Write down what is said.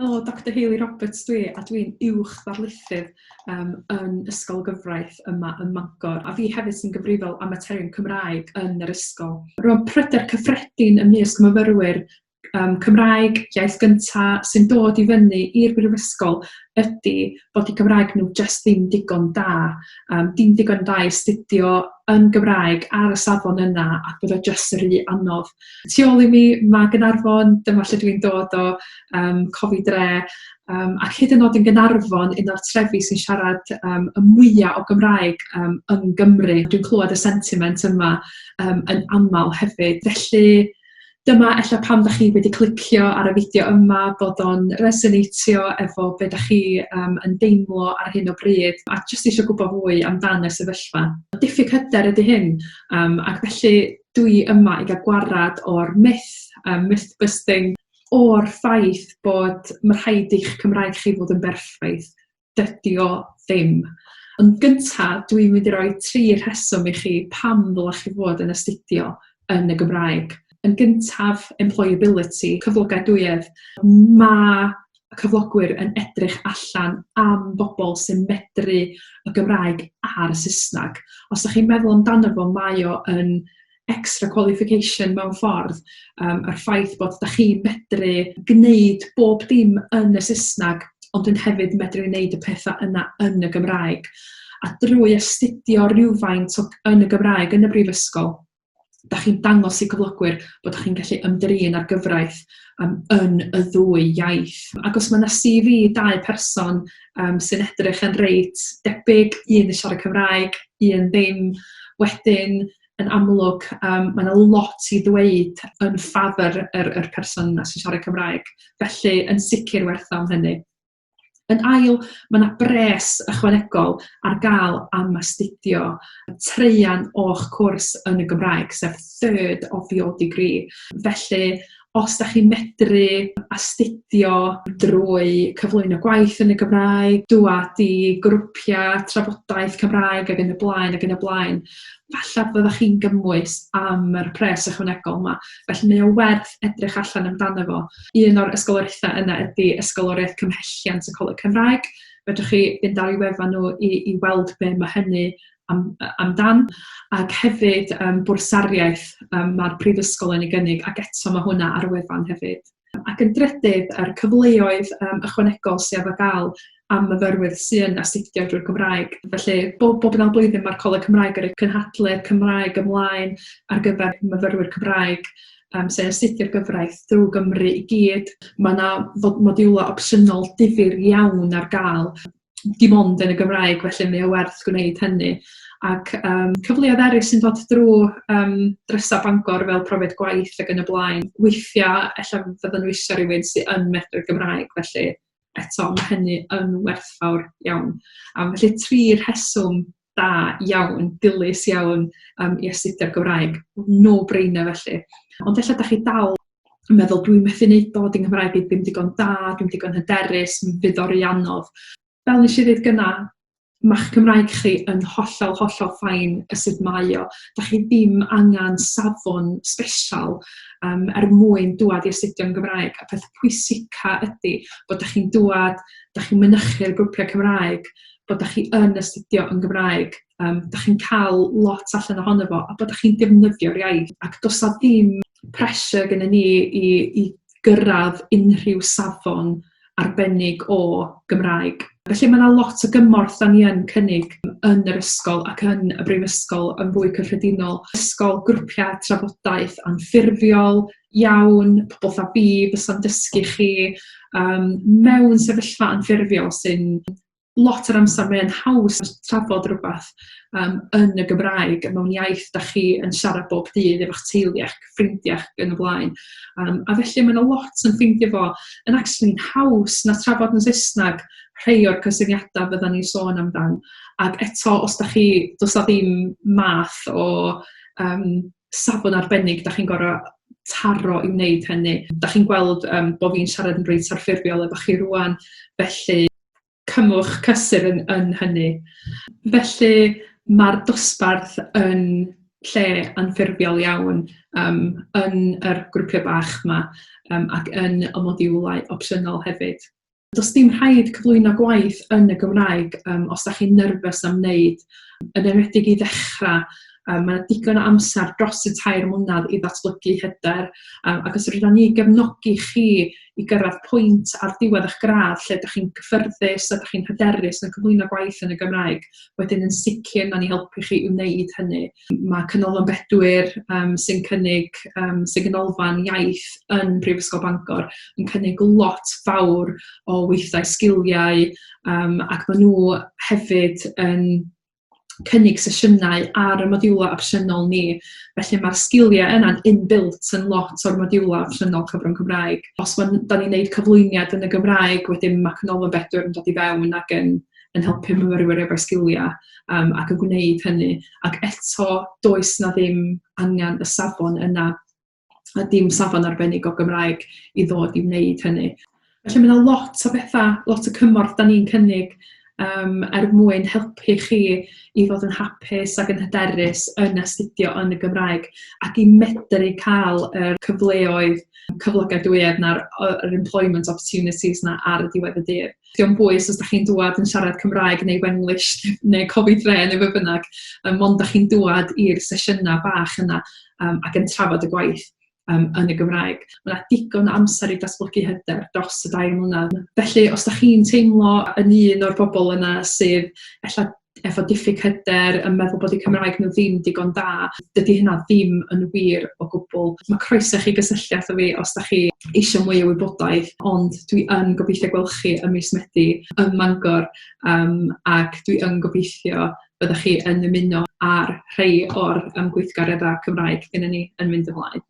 Helo, Doctor Hayley Roberts dwi, a dwi'n uwch ddarlithydd yn Ysgol y Gyfraith yma ym Mangor, a fi hefyd sy'n gyfrifol am materion Cymraeg yn yr ysgol. Rwan, pryder cyffredin ymysg myfyrwyr Cymraeg, iaith gynta, sy'n dod i fyny i'r brifysgol ydy bod eu Cymraeg nhw jyst ddim digon da. Dim digon da i astudio yn Gymraeg ar y safon yna ac bod o jyst yn rhy anodd. Tu ôl i mi mae Gaernarfon, dyma lle dwi'n dod o, Cofi Dre, ac hyd yn oed yn Gaernarfon, un o'r trefi sy'n siarad y mwyaf o Gymraeg yng Nghymru. Dwi'n clywed y sentiment yma yn aml hefyd. Felly dyma ella pam dach chi wedi clicio ar y fideo yma, bod o'n resonatio efo be dach chi yn deimlo ar hyn o bryd, a jyst eisiau gwybod fwy amdan y sefyllfa. Diffyg hyder ydy hyn, ac felly dwi yma i gael gwarad o'r myth, myth busting, o'r ffaith bod ma' rhaid i'ch Cymraeg chi fod yn berffaith. Dydy o ddim. Yn gynta, dwi'n mynd i roi 3 rheswm i chi pam ddylech chi fod yn astudio yn y Gymraeg. Yn gyntaf, employability, cyflogadwyedd. Mae cyflogwyr yn edrych allan am bobl sy'n medru y Gymraeg a'r Saesneg. Os ydych chi'n meddwl amdano fo, mae o yn extra qualification mewn ffordd, a'r ffaith bod dach chi'n medru gwneud bob dim yn y Saesneg, ond yn hefyd medru wneud y pethau yna yn y Gymraeg. A drwy astudio rhywfaint yn y Gymraeg yn y brifysgol, dach chi'n dangos i cyflogwyr bod dach chi'n gallu ymdrin â'r gyfraith yn y ddwy iaith. Ac os mae yna CV dau person sy'n edrych yn reit debyg, un yn siarad Cymraeg, un ddim, wedyn yn amlwg mae yna lot i ddweud yn ffafr yr person yna sy'n siarad Cymraeg. Felly, yn sicr werth am hynny. Yn ail, mae yna bres ychwanegol ar gael am astudio traean o'ch cwrs yn y Gymraeg, sef third of your degree. Felly, os dach chi'n medru astudio drwy cyflwyno gwaith yn y Gymraeg, dŵad i grwpiau trafodaeth Cymraeg ac yn y blaen ac yn y blaen, falle byddwch chi'n gymwys am yr pres ychwanegol yma. Felly mae o werth edrych allan amdano fo. Un o'r ysgoloriaethau yna ydy Ysgoloriaeth Cymhelliant y Coleg Cymraeg. Fedrwch chi fynd ar eu wefan nhw i weld be mae hynny amdan. Ac hefyd bwrsariaeth mae'r prifysgol yn ei gynnig, ac eto mae hwnna ar y wefan hefyd. Ac yn drydydd, yr cyfleoedd ychwanegol sydd ar gael am myfyrwyr sy'n astudio drwy'r Gymraeg. Felly, bob yn ail blwyddyn mae'r Coleg Cymraeg yn rhoi cynhadledd Cymraeg ymlaen ar gyfer myfyrwyr Cymraeg sy'n astudio'r gyfraith drwy Gymru i gyd. Mae yna modiwlau opsiynol difyr iawn ar gael, dim ond yn y Gymraeg, felly mae o werth gwneud hynny. Ac cyfleoedd eraill sy'n dod drwy drysau Bangor fel profiad gwaith ac yn y blaen. Weithiau, ella fyddan nhw eisiau rhywun sydd yn medru'r Gymraeg, felly eto mae hynny yn werthfawr iawn. Felly 3 rheswm da iawn, dilys iawn i astudio'r Gymraeg. No-brainer felly. Ond ella dach chi dal yn meddwl, dwi'n methu wneud o, di'n Nghymraeg i ddim digon da, dwi'n digon hyderus, fydd o rhy anodd. Fel nes i ddweud gynna, ma'ch Cymraeg chi yn hollol, hollol fine y sut mae o. Dach chi ddim angen safon sbesial er mwyn dŵad i astudio'n Gymraeg. A peth pwysica ydy bod dach chi'n dŵad, dach chi'n mynychu'r grwpiau Cymraeg, bod dach chi yn astudio yn Gymraeg, dach chi'n cael lot allan ohono fo, a bod dach chi'n defnyddio'r iaith. Ac does 'na ddim pressure gynnon ni i gyrraedd unrhyw safon arbennig o Gymraeg. Felly mae yna lot o gymorth da ni yn cynnig yn yr ysgol ac yn y brifysgol yn fwy cyffredinol. Ysgol, grwpiau trafodaeth anffurfiol iawn, pobl fatha fi fysa'n dysgu chi mewn sefyllfa anffurfiol sy'n lot o'r amser mae'n haws trafod rhywbeth yn y Gymraeg mewn iaith dach chi yn siarad bob dydd efo'ch teulu a'ch ffrindiau ac yn y blaen. A felly mae 'na lot yn ffeindio fo yn actually'n haws na trafod yn Saesneg rhai o'r cysyniadau fyddan ni'n sôn amdan. Ac eto, os dach chi, does 'na ddim math o safon arbennig dach chi'n gorfod taro i wneud hynny. Dach chi'n gweld bod fi'n siarad yn reit anffurfiol efo chi rŵan, felly cymwch cysur yn hynny. Felly mae'r dosbarth yn lle anffurfiol iawn um, yn yr grwpiau bach yma ac yn y modiwlau opsiynol hefyd. Does dim rhaid cyflwyno gwaith yn y Gymraeg os da chi'n nerfus am wneud, yn enwedig i ddechrau. Mae yna digon o amser dros y 3 mlynedd i ddatblygu hyder, ac os rydyn ni gefnogi chi i gyrraedd pwynt ar diwedd eich gradd lle ydych chi'n gyffyrddus a ydych chi'n hyderus yn cyflwyno gwaith yn y Gymraeg, wedyn yn sicr na ni helpu chi i wneud hynny. Mae Canolfan Bedwyr sy'n cynnig, sy'n ganolfan iaith yn Brifysgol Bangor, yn cynnig lot fawr o weithdai sgiliau, ac maen nhw hefyd yn cynnig sesiynau ar y modiwlau opsiynol ni. Felly mae'r sgiliau yna'n inbuilt yn lot o'r modiwlau opsiynol cyfrwng Cymraeg. Os ma, da ni'n neud cyflwyniad yn y Gymraeg, wedyn mae Canolfan Bedwyr yn dod i fewn ac yn helpu myfyrwyr efo'r sgiliau ac yn gwneud hynny. Ac eto, does na ddim angen y safon yna a dim safon arbennig o Gymraeg i ddod i wneud hynny. Felly mae yna lot o bethau, lot o cymorth da ni'n cynnig er mwyn helpu chi i fod yn hapus ac yn hyderus yn astudio yn y Gymraeg ac i medru cael yr cyfleoedd cyflogadwyedd na'r yr employment opportunities na ar y diwedd y dydd. Dio'm bwys os da chi'n dŵad yn siarad Cymraeg neu Wenglish neu Cofi Dre neu be bynnag, mond da chi'n dŵad i'r sesiynau bach yna ac yn trafod y gwaith yn y Gymraeg. Mae yna digon o amser i datblygu hyder dros y 2 mlynedd. Felly, os da chi'n teimlo yn un o'r bobl yna sydd ella efo diffyg hyder, yn meddwl bod eu Cymraeg nhw ddim digon da, dydy hynna ddim yn wir o gwbl. Mae croeso i chi gysylltu â fi os da chi eisiau mwy o wybodaeth, ond dwi yn gobeithio gweld chi ym mis Medi ym Mangor, ac dwi yn gobeithio byddwch chi yn ymuno ar rhai o'r gweithgareddau Cymraeg gyda ni yn mynd ymlaen.